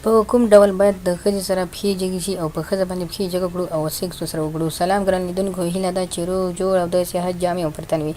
په کوم ډول باید د ښځې سره پښې جګې شي او په ښځه باندې پښې جګه کړو او سیکس ورسره وکړو. سلام ګران لیدونکو هیله ده چې روغ جوړ او د صحت جامې مو پر تن وي.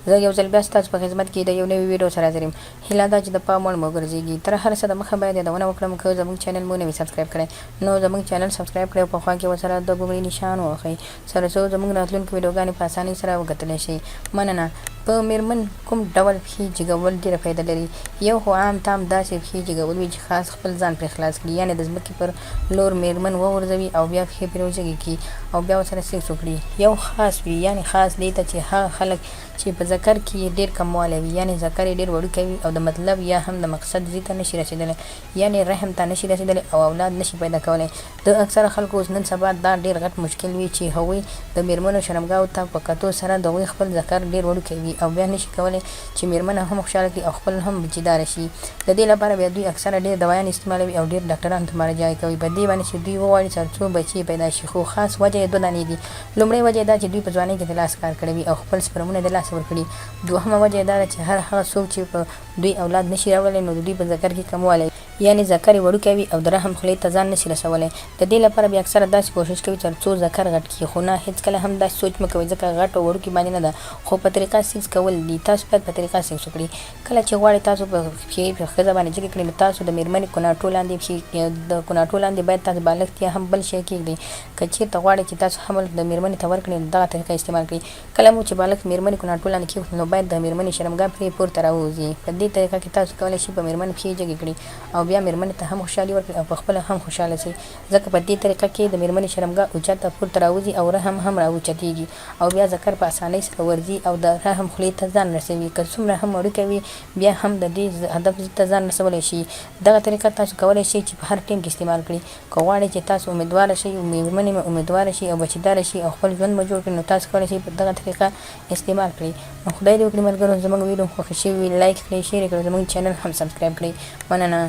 زه یو ځل بیا ستاسو په خدمت کې د یو نوي ویډیو سره حاضر یم. هیله ده چې د پام وړ مو وګرځیږي. تر هر څه د مخه باید یادونه وکړم که زموږ چینل مو نه وي سبسکرایب کړی نو زموږ چینل سبسکرایب کړئ او په خوا کې ورسره د ګومړي نشان ووهئ تر څو زموږ راتلونکې ویډیوګانې په اسانۍ سره وکتلی شئ. مننه. په میرمن کوم ډول پښې جګول ډیره فایده لري. یو خو عام تام داسې پښې جګول وي چې خاص خپل ځان پرې خلاص کړي یعنې د ځمکې پر لور میرمن وغورځوي او بیا پښې پرې وجګې کړي او بیا ورسره سیکس وکړي. یو خاص وي یعنې خاص دې ته چې هغه خلک چې په ذکر کې یې ډیر کموالی وي یعنې ذکر یې ډیر وړوکی وي او د مطلب یا هم د مقصد ځي ته نشي رسیدلی یعنې رحم ته نشي رسیدلی او اولاد نشي پیدا کولی. د اکثره خلکو اوس نن سبا دا ډیر غټ مشکل وي چي هغوی د میرمنو شرمګاوو ته په کتو سره د هغوی خپل ذکر ډیر وړوکی وي او بیا نشي کولی چي میرمنه هم خوشحاله کړي او خپل هم بچیداره شي د دې لپاره بیا دوی اکثره ډیر دوایانې استعمالوي او ډیر ډاکټرانو ته مراجعه کوي په دې باندې چي دوی وغواړي تر څو بچي یې پیدا شي خو خاص وجه یې دوه دانې دي لومړۍ وجه یې دا چي دوی په ځوانۍ کې د لاس کار کړی وي او خپل سپرمونه د لاسه ورکړي دوهمه وجه یې دا ده چي هر هغه څوک چي په دوی اولاد نشي راوړلی نو د دوی په ذکر کې کموالی یعنې ذکر یې وړوکی وي او د رحم خولې ته ځان نشي رسولی. د دې لپاره بیا اکثره داسې کوشش کوي تر څو ذکر غټ کړي خو نه هېڅکله هم داسې سوچ مه کوئ ځکه غټ او وړوکي باندې نه ده خو په طریقه سیکس کول دي تاسو باید په طریقه سیکس وکړي کله چې غواړئ تاسو په پښې په ښځه باندې جګې کړئ نو تاسو د میرمنې کوناټو لاندې پښې د کوناټو لاندې باید تاسو بالښت یا هم بل شی کیږدئ که چیرته غواړئ چې تاسو حمل د میرمنې ته ورکړئ نو دغه طریقه استعمال کړئ. کله مو چې بالښت مېرمنې کوناټو لاندې کېښود نو باید د مېرمنې شرمګاه پرې پورته راووځي. په دې طریقه کې تاسو کولای شئ په مېرمن پښې جګې کړئ او بیا مېرمنې ته هم خوشحالي ورکړئ او په خپله هم خوشحاله شئ. ځکه په دې طریقه کې د مېرمنې شرمګاه اوچته پورته راوځي او رحم هم راوچتېږي او بیا ذکر په اسانۍ سره ورځي او د رحم خولې ته ځان رسوي. که څومره هم وړوکی وي بیا هم د دې هدف ته ځان رسولی شي. دغه طریقه تاسو کولای شئ چې په هر ټیم کې استعمال کړئ. که غواړئ چې تاسو امیدواره شئ، میرمنې مو امیدواره شي او بچیداره شي او خپل ژوند مو جوړ کړي نو تاسو کولای شئ په دغه طریقه استعمال کړئ. نو خدای دې وکړي ملګرو زموږ ویډیو خوښه شوي وي لایک کړئ، شیر یې کړئ او زموږ چینل هم سبسکرایب کړئ. مننه.